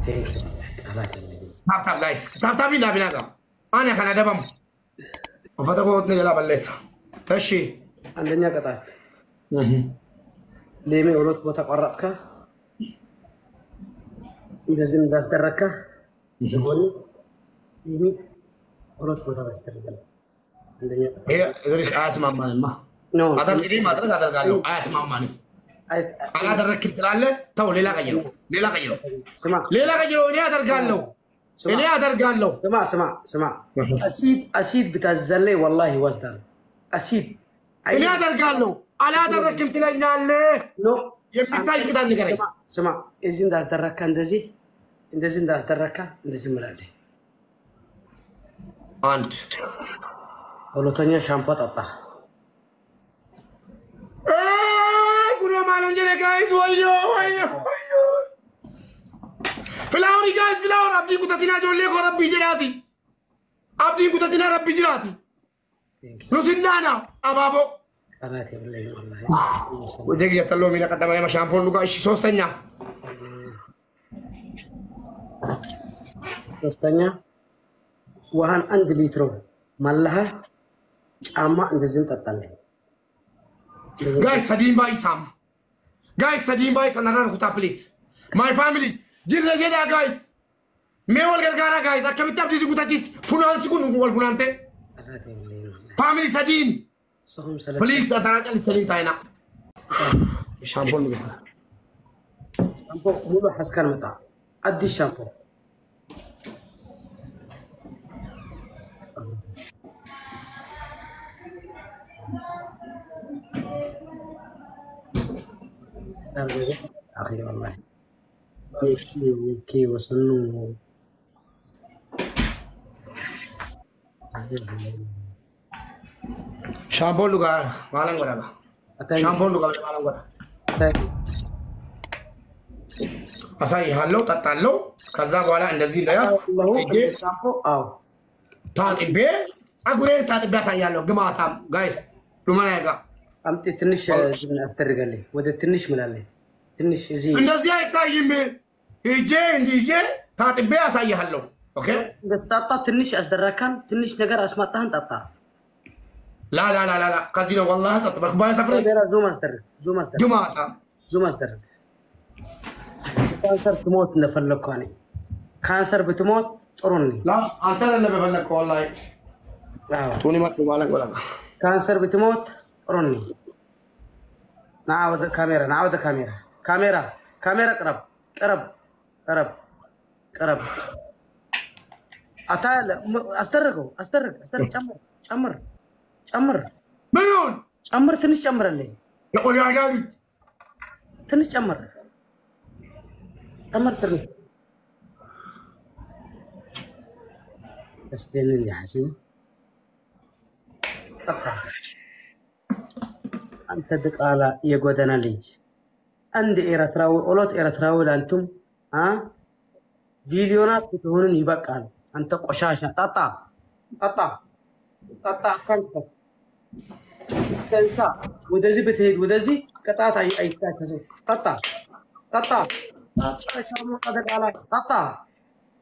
Thank you ቃላት የለኝም። Tap tap guys. Tap tap illa binaga. Ana kana dabamu. Uffata koo ni jalaa balleessa. እሺ አንደኛ ቅጣት ሌሜ ሁለት ቦታ ቆረጥከ፣ እንደዚህ እንዳስደረግከ ጎን ሌሜ ሁለት ቦታ ያስደርጋል። አንደኛ ቅጣት ይሄ እድሪስ አያስማማንማ። No. አደርግ እኔ ማድረግ አደርጋለሁ። አያስማማንም። አላደረግክም ትላለህ። ተው፣ ሌላ ቀይረው፣ ሌላ ቀይረው፣ ስማ ሌላ ቀይረው። እኔ አደርጋለሁ፣ እኔ አደርጋለሁ። ስማ ስማ ስማ፣ አሲድ አሲድ ብታዘለይ ወላሂ ይወስዳል። አሲድ እኔ አደርጋለሁ። አላደረግክም ትለኛለህ። No. የሚታይ ቅጣት ንገረኝ። ስማ፣ እዚህ እንዳስደረግከ እንደዚህ እንደዚህ እንዳስደረግከ እንደዚህ ምላለህ። አንድ ሁለተኛ ሻምፖ ጠጣ። ጉኖ ማለን ጀለ guys፣ ወዮ ወዮ ወዮ flower guys, flower. Abdiin kutatinaa ijoollee koo rabbii jedhaati. Abdiin kutatinaa rabbii jiraati. Nusinnaana abaaboo ቃላት የለኝም ወላሂ። ወደ ጊዜ ሎሚ ለቀደመ ሻምፖን ሉጋ። እሺ ሶስተኛ። ሶስተኛ ውሃን 1 ሊትሮ መላህ ጫማ እንደዚህ እንጠጣለን። Guys, sadiin baay'isaam. Guys, sadiin baay'isa narraan kutaa, please. My family jirra jedhaa guys. Mee wal gargaaraa guys. Akkamitti abdii si kutachiis funaansi kun wal funaante. ቃላት የለኝም ወላሂ። Family sadiin. ሶም ሰለስተ Please atanaa callisanii taa'ina. Shaampoon dhugaa. ሻምፖ ሙሉ ሐስካን መጣ አዲስ ሻምፖ አኺ ወላሂ ኬ ወሰኑ። Shaampoon dhugaa maalan godhaa? Shaampoon dhugaa maalan godhaa? አሳይሃለሁ፣ ጠጣለሁ። ከዛ በኋላ እንደዚህ እንደያዝ ሻምፖ አዎ ታጥቤ ፀጉሬን ታጥቤ አሳያለሁ። ግማታም guys ሉመና ጋ አምጤ ትንሽ ዝም አስደርጋለኝ ወደ ትንሽ ምላለኝ ትንሽ እዚህ እንደዚህ አይታይም። ሂጄ እንዲህ ይዤ ታጥቤ አሳይሃለሁ። Okay. እንደተጣጣ ትንሽ አስደረካን ትንሽ ነገር አስማጣህን ጠጣ። ላ ላ ላ ላ ላ ከዚህ ነው ወላሂ ጠጥ በኩባያ ሰፍሬ ካሜራ zoom አስደርግ፣ zoom አስደርግ፣ ግማታም zoom አስደርግ። ካንሰር ትሞት እንደፈለግኩ እኔ ካንሰር ብትሞት ጥሩ ነኝ። ላ አንተ አይደለም የፈለግከው ወላሂ አዎ ቱኒ መጡ ማለት ጎላ ካንሰር ብትሞት ጥሩ ነኝ። ና ወደ ካሜራ፣ ና ወደ ካሜራ፣ ካሜራ ካሜራ፣ ቅረብ ቅረብ ቅረብ ቅረብ። አታያለ አስደርገው፣ አስደርግ አስደርግ፣ ጨምር ጨምር ጨምር። ምን ጨምር፣ ትንሽ ጨምርልኝ፣ የቆሻሻ ልጅ ትንሽ ጨምር ጨምር ትንሽ እስቴንን ያሐሲን ጠጣ። አንተ ድቃላ የጎዳና ልጅ፣ አንድ ኤርትራዊ ኦሎት ኤርትራዊ ለአንቱም አ ቪዲዮናት ብትሆኑን ይበቃል። አንተ ቆሻሻ ጠጣ ጠጣ ጠጣ። አፍካን ክፈት። ተንሳ ወደዚህ ብትሄድ ወደዚህ ቅጣት አይታከስም። ጠጣ ጠጣ ጠጣ። ሻርሙጣ ደቃላ ጠጣ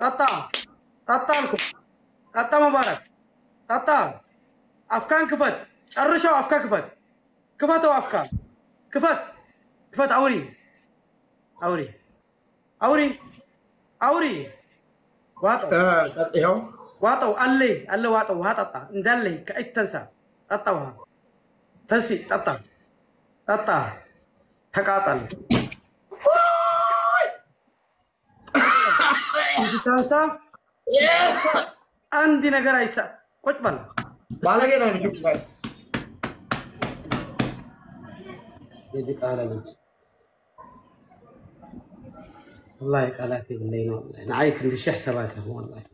ጠጣ ጠጣ አልኩህ። ጠጣ ሙባረክ ጠጣ። አፍካን ክፈት። ጨርሻው። አፍካ ክፈት። ክፈተው። አፍካ ክፈት ክፈት። አውሪ አውሪ አውሪ አውሪ። ዋጠው። ይኸው ዋጠው። አለ አለ ዋጠው። ውሃ ጠጣ እንዳለ ከእጅ ተንሳ ጠጣ። ውሃ ተንሲ ጠጣ ጠጣ። ተቃጠል ተንሳ። አንድ ነገር አይሳ ቁጭ በል። ባለጌ ነው ልጁ guys። የዲቃላ ልጅ ወላሂ ቃላት የብለይ ነው። ንዓይ ክንዲ ሽሕ ሰባት ኢኹም ወላሂ።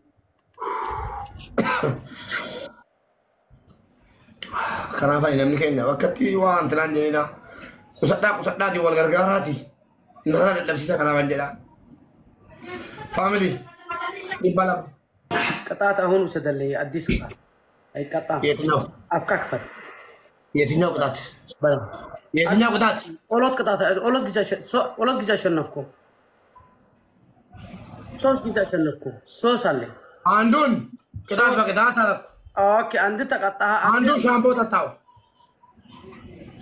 Kanaaf ani namni keenya bakkatti waa antinaan jedhina. Qusadhaa qusadhaati wal gargaaraati. Nama dadhabsiisa kanaafan jedha. Family 200. ቅጣት አሁን ውሰደልኝ። አዲስ ቅጣት አይቀጣም። የትኛው? አፍካ ክፈት። የትኛው ቅጣት? በለው። የትኛው ቅጣት? ኦሎት ቅጣት ኦሎት ጊዜ ኦሎት ጊዜ አሸነፍኩ። ሶስት ጊዜ አሸነፍኩ። ሶስት አለ። አንዱን ቅጣት በቅጣት አደረኩ። Okay፣ አንድ ተቀጣህ። አንዱን ሻምፖ ጠጣው።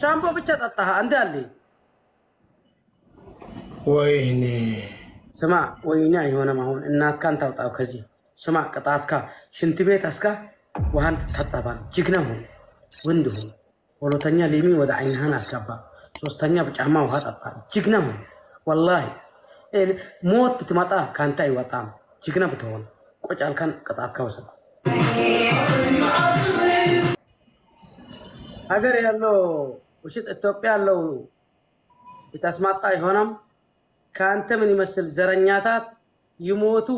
ሻምፖ ብቻ ጠጣህ። አንድ አለ። ወይኔ። ስማ፣ ወይኔ አይሆንም። አሁን እናትካን ታውጣው ከዚህ። ስማ፣ ቅጣትካ ሽንት ቤት አስካ ውሃን ትታጠባል። ጀግና ሁን፣ ወንድ ሁን። ሁለተኛ ሎሚ ወደ ዓይንህን አስገባ። ሶስተኛ በጫማ ውሃ ጠጣ። ጀግና ሁን። ወላሂ ሞት ብትመጣ ከአንተ አይወጣም። ጀግና ብትሆን ቆጭ አልካን ቅጣት ከውሰድ። ሀገር ያለው ውሽጥ ኢትዮጵያ ያለው የተስማጣ አይሆነም። ከአንተ ምን ይመስል ዘረኛታት ይሞቱ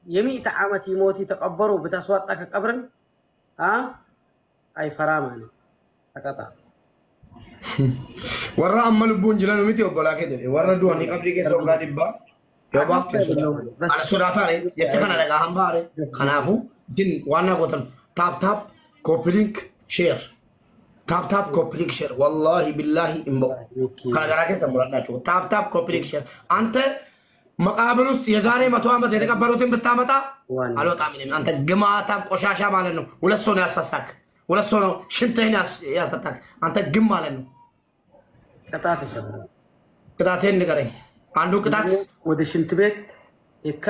የሚእተ ዓመት ይሞቱ ተቀበሩ ብታስዋጣ ከቀብርን አይፈራም። አነ ተቀጣ። Warra amma lubbuun jiran miti obbolaa kee jedhe, warra du'anii qabrii keessa waggaa 100 yoo baafte ana sodaataare jecha kana dhagaa hambaare. Kanaafuu isin waan na gootan, tap tap, copy link, share, tap tap, copy link, share. Wallaahi billaahi hin ba'u. Kana garaa keessa muradhaa jechuudha. Tap tap, copy link, share. አንተ መቃብር ውስጥ የዛሬ 100 ዓመት የተቀበሩትን ብታመጣ አልወጣም። እኔም አንተ ግማታም ቆሻሻ ማለት ነው። ሁለት ሰው ነው ያስፈሳክ፣ ሁለት ሰው ነው ሽንትህን ያስጠጣክ። አንተ ግም ማለት ነው። ቅጣት ውሰድ። ቅጣቴን ንገረኝ። አንዱ ቅጣት ወደ ሽንት ቤት የካ።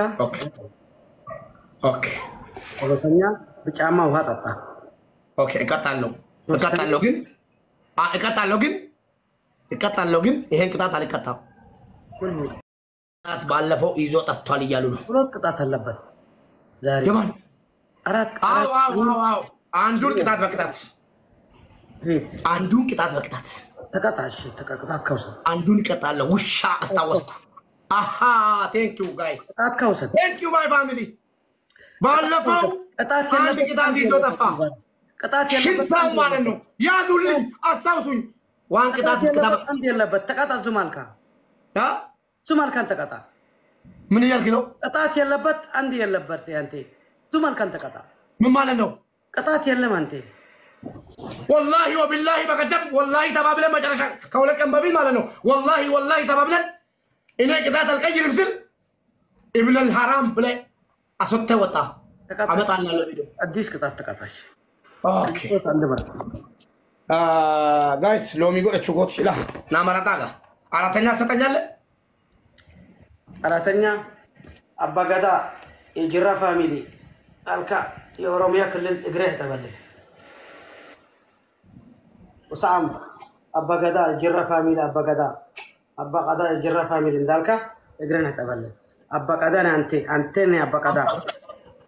Okay። ሁለተኛ በጫማ ውሃ ጠጣ። Okay። እቀጣለሁ፣ እቀጣለሁ ግን እቀጣለሁ ግን እቀጣለሁ ግን ይሄን ቅጣት አልቀጣም። ቅጣት ባለፈው ይዞ ጠፍቷል እያሉ ነው። ሁለት ቅጣት አለበት ዛሬ። ጀማል አራት። አዎ፣ አንዱን ቅጣት በቅጣት ሂድ። አንዱን ቅጣት በቅጣት ተቀጣ። እሺ ቅጣት ከውሰድ። አንዱን እቀጣለሁ። ውሻ አስታወስኩ። አሃ፣ thank you guys። ቅጣት ከውሰድ። Thank you my family። ባለፈው ቅጣት አንድ ቅጣት ይዞ ጠፋ። ቅጣት የለበት ሽንታም ማለት ነው። ያዙልኝ፣ አስታውሱኝ። ዋን ቅጣት ቅጣት አንድ የለበት። ተቀጣ። ዙማልካ ዙማልካን ተቀጣ። ምን እያልክ ነው? ቅጣት የለበት አንድ የለበት። አንቴ ዙማልካን ተቀጣ። ምን ማለት ነው? ቅጣት የለም አንቴ። ወላሂ ወቢላሂ በቀደም ወላሂ ተባብለን መጨረሻ ከ2 ቀን በፊት ማለት ነው። ወላሂ ወላሂ ተባብለን እኔ ቅጣት አልቀይርም ስል ኢብነል ሐራም ብለህ አስወጥተህ ወጣ። አመጣልሃለሁ ቪዲዮ። አዲስ ቅጣት ተቀጣሽ። Okay guys፣ ሎሚ godhachuu kooti ila ና መረጣ ጋ አራተኛ ትሰጠኛለህ? አራተኛ አባገዳ የጅራ family አልካ የኦሮሚያ ክልል እግረህ ተበለህ ወሳም አባገዳ የጅራ family አባገዳ አባቀዳ የጅራ family እንዳልካ እግረን ተበለህ። አባቀዳ አንቴ አንቴ ነህ አባቀዳ።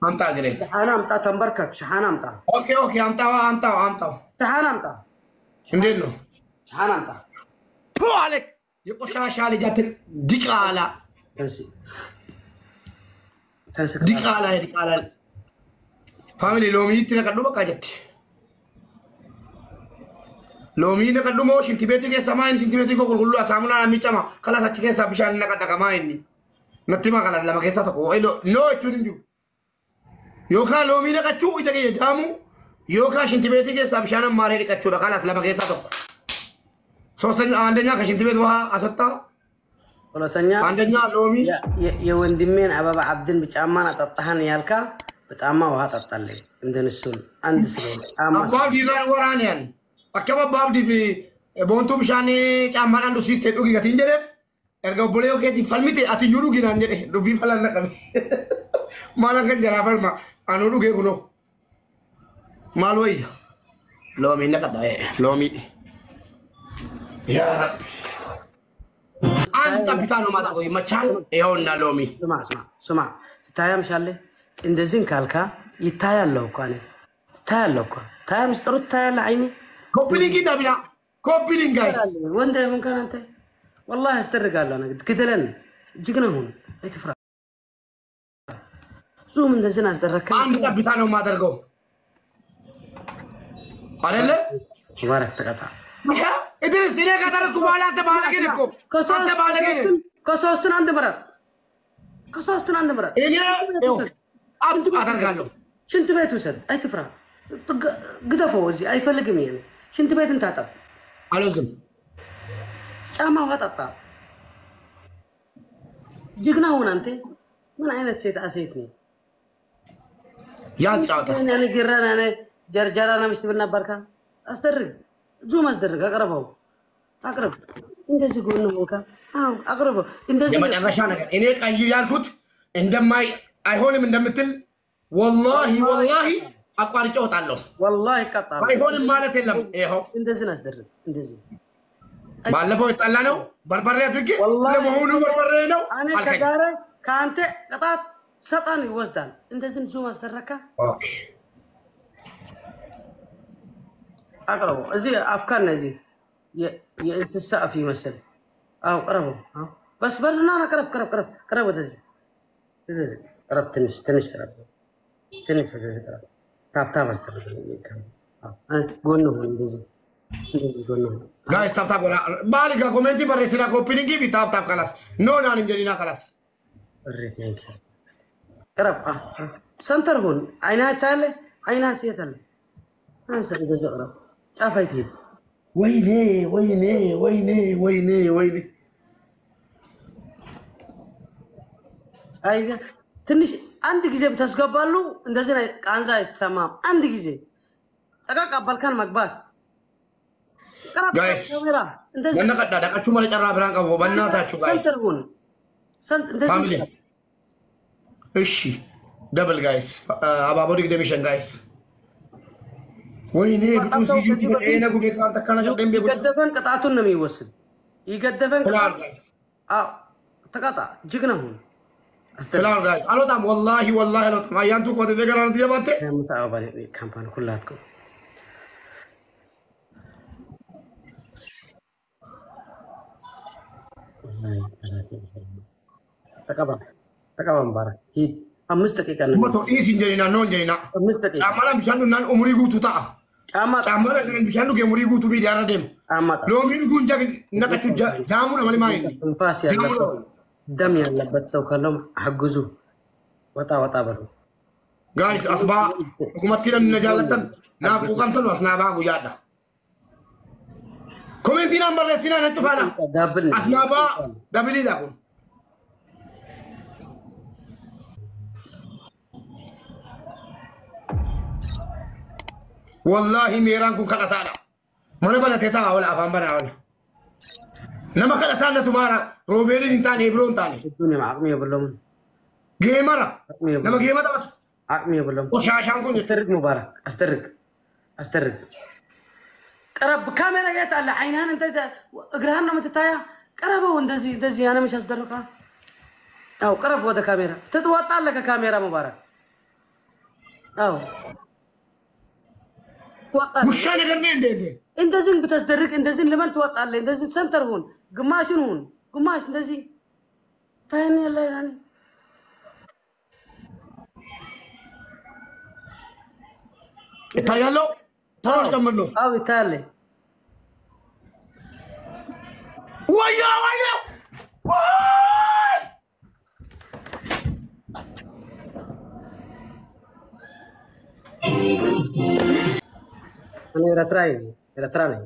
አምጣ እግሬን። ሸሓና አምጣ፣ ተንበርከክ። ሸሓና አምጣ። Okay፣ አምጣው አምጣው አምጣው። ሸሓና አምጣ። እንዴት ነው? ሸሓና አምጣ። ቱ አለክ የቆሻሻ ልጃትን ዲቃላ። ተንሲ ተንሲ። ዲቃላ ዲቃላ family ሎሚ itti naqadhu bakka jetti. ሎሚ naqadhu moo shinti beetii keessa maa inni shinti beetii koo qulqulluu saamunaa miicama kalas achi keessaa bishaan naqadha kamaa inni natti himaa kalas lama keessaa tokko no jechuun hin jiru. Yookaan loomii naqachuu ija kiyya jaamu yookaan shinti beetii keessaa bishaan ammaaree dhiqachuudha kalas lama keessaa tokko. ሶስተኛ አንደኛ ከሽንት ቤት ውሃ አስወጣ። ሁለተኛ አንደኛ ሎሚ። የወንድሜን አበባ አብድን በጫማን አጠጣህን ያልካ በጫማ ውሃ ጠጣለኝ እንደንሱን አንድ ስለሆነ ጫማ Abbaa Abdii irraan waraaneen akkam Abbaa Abdii fi Boontuu bishaan caammaadhaan dhusiiste dhugi gatiin jedheef erga obboleeyoo keetiin falmite ati iyyuu dhugi naan jedhe dubbii falan naqabe. Maal kan jaraa falma anuu dhugee kunoo. Maal wayya? Loomii naqadha loomii. Yaa Rabbi. አንድ ጠብታ ነው ማጠቆ ይመቻል። ይኸውና ሎሚ። ስማ ስማ ስማ፣ ትታያምሻለ እንደዚህን ካልካ ይታያለሁ እኮ እኔ ትታያለሁ እኮ ታያምሽ ጥሩ ትታያለህ። አይኔ Copy link ዳቢና copy link guys። ወንድ ይሁን ካን አንተ ወላሂ አስደርጋለሁ። ነገር ግደለን፣ ጀግና ሁን፣ አይትፍራ። ዙም እንደዚህን አስደረግከኝ። አንድ ጠብታ ነው የማደርገው አይደለ? ሙባረክ ተቀጣ። እድሪስ እኔ ካደረግኩ በኋላ አንተ ባለጌ ነህ እኮ አንተ ባለጌ ነህ። ከሶስቱን አንድ ምረጥ። ከሶስቱን አንድ ምረጥ። እኔ አደርጋለሁ። ሽንት ቤት ውሰድ፣ አይትፍራ። ግደፈው፣ እዚህ አይፈልግም። ይሄን ሽንት ቤትን ታጠብ። አልወስድም። ጫማ ውሃ ጠጣ። ጀግና ሁን አንተ። ምን አይነት ሴት አሴት ነው? ያዝ ጨዋታ። እኔ ግራና እኔ ጀርጀራና ምሽት ብል ነበርካ። አስደርግ፣ ዙም አስደርግ፣ አቅርበው፣ አቅርብ። እንደዚህ ጎን ሆንካ። አዎ አቅርበው። እንደዚህ የመጨረሻ ነገር እኔ ቀይ ያልኩት እንደማይ አይሆንም እንደምትል ወላሂ ወላሂ አቋርጬ እወጣለሁ። ወላሂ ይቀጣል። አይሆንም ማለት የለም። ይኸው እንደዚህ አስደርግ። እንደዚህ ባለፈው የጠላ ነው በርበሬ አድርጌ ወላሂ ለመሆኑ በርበሬ ነው እኔ አልከኝ። ከዛሬ ከአንተ ቅጣት ሰጣን ይወስዳል። እንደዚህ ዙም አስደረግካ። ኦኬ አቅርበው። እዚህ አፍካን ነው። እዚህ የእንስሳ አፍ ይመስል። አዎ ቅረበው። አዎ በስ በልና ና ቅረብ፣ ቅረብ፣ ቅረብ፣ ቅረብ፣ ወደዚህ ወደዚህ ቅረብ። ትንሽ ትንሽ ቅረብ፣ ትንሽ ወደዚህ ቅረብ። tap tap አስደርግ። አዎ ጎን ሁን። እንደዚህ እንደዚህ ጎን ሁን። Guys, tap tap godhaa. Maali gaa comment barreessinaa copy link fi tap tap kalas. No naan hin jedhinaa kalas. እሬት ያንኪ ቅረብ። Center ሁን። አይና ታለ አይና ሴት አለ አንሰ እንደዚህ ቅረብ። ጫፍ አይትሄድ። ወይኔ ወይኔ ወይኔ ወይኔ ወይኔ። አይ ትንሽ አንድ ጊዜ ብታስገባሉ እንደዚህ ቃንዛ አይተሰማም። አንድ ጊዜ ጸቃቅ አባልካን መግባት ቅረብ። Guys. ካሜራ እንደዚህ Wanna qadhaa dhaqachuu malee carraa biraan qabu bannaataachuu guys. Center ሁን። እንደዚህ Family. እሺ double guys, abaaboo 25 guys. ወይኔ ብጡን ሲዩቲ faca'ee gubee kaan takkaana jedheen beeku. ይገደፈን ቅጣቱን ነው የሚወስድ። ይገደፈን Flower guys. አዎ ተቀጣ። ጅግና ሁን። አስደርግ። Flower guys. አልወጣም ወላሂ ወላሂ አልወጣም። አያንቱ ቆጥቤ ገራ ነው ጀባቴ። ምሳ አበባ ካምፓኒ ኩላትኩም ተቀባ ተቀባ። ሙባረክ ሂድ። 5 ደቂቃ ነው። Moto dhiisi hin jedhinaa no hin jedhinaa. 5 ደቂቃ። Caammaadhaan bishaan dhugnaan umurii guutuu ta'a. ጫማ Caammaadhaan kan bishaan dhuge umurii guutuu miidiyaarra deema. ጫማ ጣ Loomii dhuguun naqachuu jaamuudha malee maa inni. ትንፋስ ያለበት ደም ያለበት ሰው ካለው አግዙ። ወጣ ወጣ በሉ። Guys, as baa dhugumatti namni na jaallattan naaf quuqamtan as naa baa guyyaadha. Comment naan barreessinaa nan cufaana. Double ነው። As naa baa doubleiidha kun. Wallaahi meeraan kun kadhataadha. Mana banatee taa'aa oola afaan banaa oola. Nama kadhataa na tumaara roobeeliin hin taane Ibiroo hin taane. ዱንያ አቅም የብለውም። Gamer nama game taphatu. አቅም የብለውም። Qoshaashaan kun jechuudha. አስደርግ ሙባረክ አስደርግ አስደርግ። ቀረብ። ካሜራ የት አለ? አይንህን እንተ እግርህን ነው የምትታያ። ቀረበው። እንደዚህ እንደዚህ ያነምሽ አስደርጋ። አዎ ቅረብ ወደ ካሜራ። ትወጣለህ ከካሜራ ሙባረክ። አዎ ትወጣለህ። ውሻ ነገር ነው እንዴ እንዴ? እንደዚህ ብታስደርግ እንደዚህ ልመል ትወጣለህ። እንደዚህ center ሁን፣ ግማሹን ሁን፣ ግማሽ እንደዚህ ታይን። ይታያለው ቶሎ ጨምር ነው። አዎ ይታያል። ወዮ ወዮ ወይ! እኔ ኤርትራ ነኝ፣ ኤርትራ ነኝ።